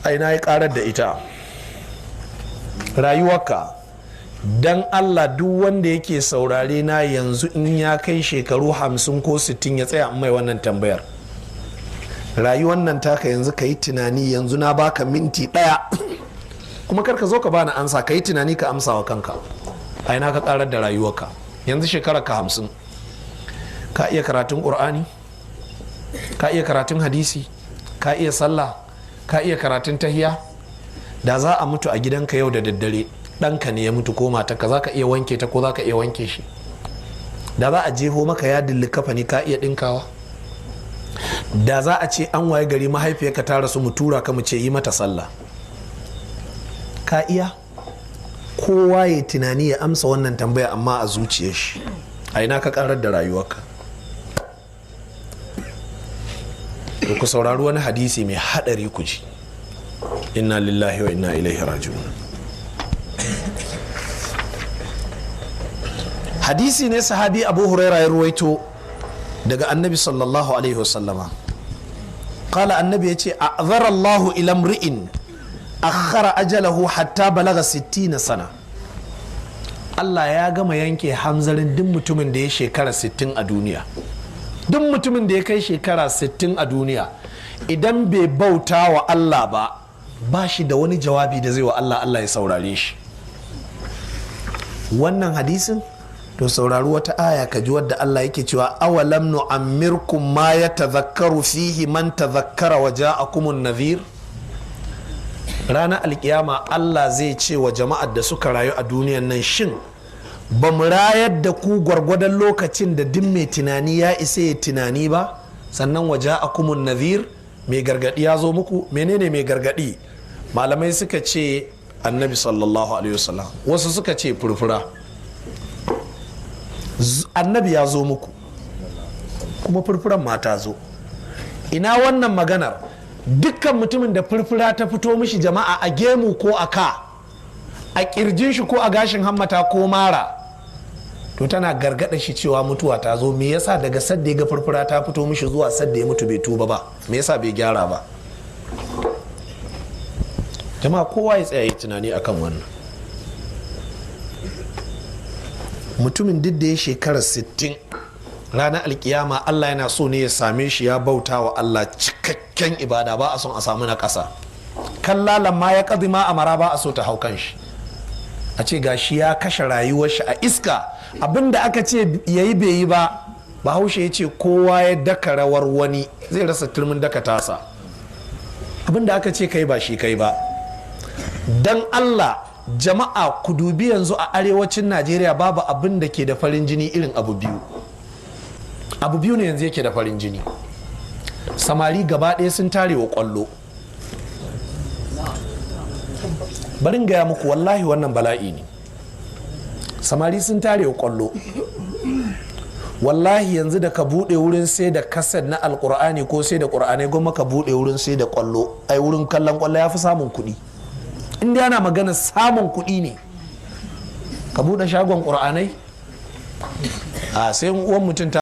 A ina ya karar da ita rayuwarka? Dan Allah, duk wanda yake saurare na yanzu, in ya kai shekaru 50 ko 60, ya tsaya mai wannan tambayar. Rayuwar nan taka yanzu, ka yi tunani. Yanzu na baka minti 1, kuma kar ka zo ka bani ansa. Ka yi tunani, ka amsa wa kanka. A ina ka karar da rayuwarka? Yanzu shekarar ka 50, ka iya karatun ƙur'ani? Ka iya karatun hadisi? Ka iya sallah? Ka iya karatun tahiya? Da za a mutu a gidanka yau da daddare, ɗanka ne ya mutu ko matarka, za ka iya wanke ta ko za ka iya wanke shi? Da za a jeho maka yadin likafani, ka iya ɗinkawa? Da za a ce an waye gari mahaifiyarka ta rasu, mu tura ka mu ce yi mata sallah, ka iya? Kowa ya tunani ya amsa wannan tambaya, amma a zuciyar shi. A ina ka karar da rayuwarka? To, ku saurari wani hadisi mai hadari ku ji. Inna lillahi wa inna ilaihi raji'un. Hadisi ne sahabi Abu Huraira ya ruwaito daga Annabi sallallahu alaihi wasallama. Qala, Annabi ya ce: "A'zara Allahu ila mri'in akhara ajalahu hatta balaga 60 sana." Allah ya gama yanke hamzarin duk mutumin da ya shekara 60 a duniya. Duk mutumin da ya kai shekara 60 a duniya, idan bai bauta wa Allah ba, ba shi da wani jawabi da zai wa Allah, Allah ya saurare shi. Wannan hadisin, to saurari wata aya ka ji wadda Allah yake cewa: "Awalam nu'ammirkum ma yatadhakkaru fihi man tadhakkara wa ja'akumun nadhir." Ranar alkiyama Allah zai ce wa jama'ar da suka rayu a duniyan nan: "Shin ba mu rayar da ku gwargwadon lokacin da duk mai tunani ya isa ya tunani ba? Sannan wa ja'akumun nadhir, mai gargadi ya zo muku?" Menene mai gargadi? Malamai suka ce Annabi sallallahu alaihi wasallam, wasu suka ce furfura. Annabi ya zo muku, kuma furfuran mata zo. Ina wannan maganar? Dukkan mutumin da furfura ta fito mishi, jama'a, a gemu ko a ka, a kirjin shi ko a gashin hammata ko mara, to tana gargada shi cewa mutuwa ta zo. Me yasa daga sadda ya ga furfura ta fito mishi zuwa sadda ya mutu bai tuba ba? Me yasa bai gyara ba? Jama'a, kowa ya tsaya yi tunani akan wannan. Mutumin duk da ya shekara 60, ranar alkiyama Allah yana so ne ya same shi ya bauta wa Allah cikakken ibada. Ba a son a samu na ƙasa. Kallalan ma ya ƙadima a mara, ba a so ta hau kan shi, a ce gashi ya kashe rayuwar shi a iska. Abinda aka ce yayi bai yi ba. Bahaushe ya ce kowa ya daka rawar wani zai rasa turmin daka tasa. Abinda aka ce kai ba shi kai ba. Dan Allah jama'a, ku dubi yanzu a arewacin Najeriya babu abin da ke da farin jini irin abu biyu. Abu biyu ne yanzu yake da farin jini. Samari gaba ɗaya sun tare wa ƙwallo. Barin gaya muku, wallahi wannan bala'i ne. Samari sun tare wa ƙwallo. Wallahi yanzu da ka buɗe wurin sai da kaset na Alƙur'ani ko sai da ƙur'anai, gwamma ka buɗe wurin sai da ƙwallo. Ai wurin kallon ƙwallo ya fi samun kuɗi. In dai ana magana samun kuɗi ne, ka buɗe shagon ƙur'anai a sai uwan mutum ta